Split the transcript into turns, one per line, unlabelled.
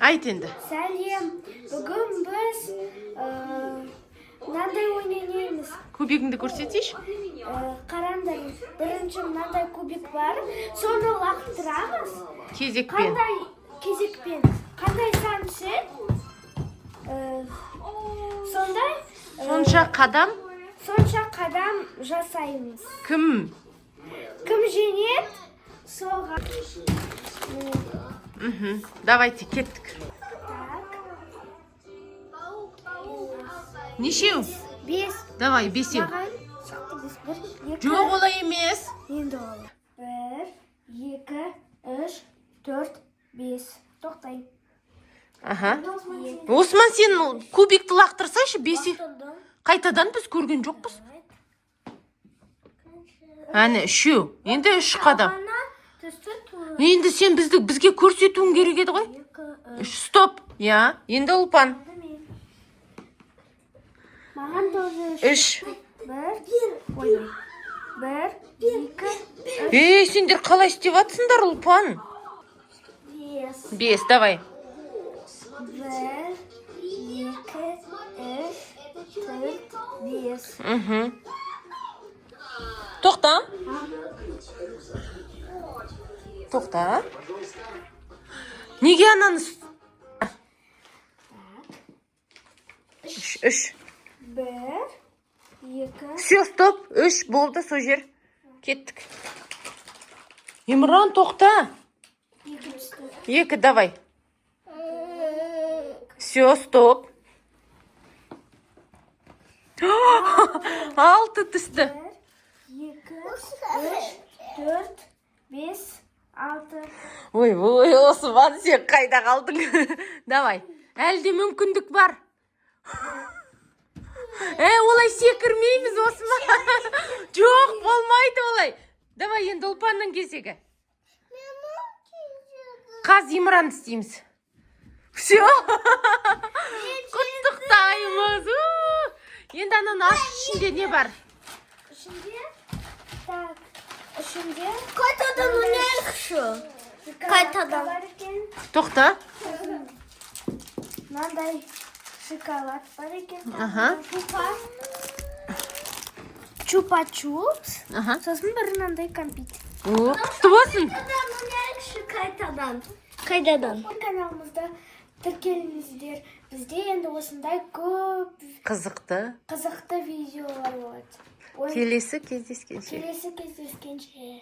Айт енді.
Сәлем. Бүгін біз мынандай ойын ойнаймыз.
Кубигіңді көрсетейші.
Қараңдар, бірінші мынандай кубик бар. Соны лақтырамыз.
Кезекпен.
Қандай кезекпен? Қандай сан түседі? Сондай
Сонша қадам.
Сонша қадам жасаймыз.
Кім?
Кім жеңеді? Соға.
Давайте, кеттік.
Так.
Нешеу?
Бес.
Давай, бесеу.
Маған шықты бес. Бір, екі.
Жоқ, олай емес.
Енді ол. Бір, екі, үш, төрт, бес. Тоқтай.
Аха. Осман, сен кубикті лақтырсайшы, бесеу. Қайтадан, біз көрген жоқпыз. Әне, үшеу. Енді үш қадам.
Түсті тура.
Енді сен бізге көрсетуің керек еді ғой.
Екі, үш.
Үш, стоп. Я, енді Ұлпан.
Енді мен. Маған тоже үш.
Үш.
Бір, ой, бір, екі, үш,
Ей, сендер қалай істеп жатсыңдар, Ұлпан?
Бес.
Бес, давай.
Бір, екі, үш, төрт, бес.
Тоқта. Тоқта. Неге ананы Үш, үш.
Бір, екі.
Все, стоп. Үш болды, сол жер. Кеттік. Имран, тоқта.
Екі түсті.
Екі, давай. Все, стоп. Алты түсті.
Бір, екі, үш, төрт, бес, алты.
Ой, ой, Осман, сен қайда қалдың? Давай. Әлі де мүмкіндік бар. Е, олай секірмейміз, Осман. Жоқ, болмайды олай. Давай, енді Ұлпанның кезегі. Қаз Имран істейміз. Все. Құттықтаймыз. У! Енді ананың аш, ішінде не бар?
Ішінде, так, ішінде
Қайтадан ойнайықшы.
Шоколадка
Қайтадан.
бар екен.
Тоқта.
Мынандай шоколад бар екен.
Аха.
Чупа-чупс.
Аха.
Сосын бір мынандай кәмпит.
О, құтты болсын.
Қайтадан ойнайықшы, қайтадан. Қайтадан.
Каналымызда тіркеліңіздер. Бізде енді осындай көп
Қызықты.
Қызықты видеолар болады. Ой,
Келесі кездескенше.
Келесі кездескенше.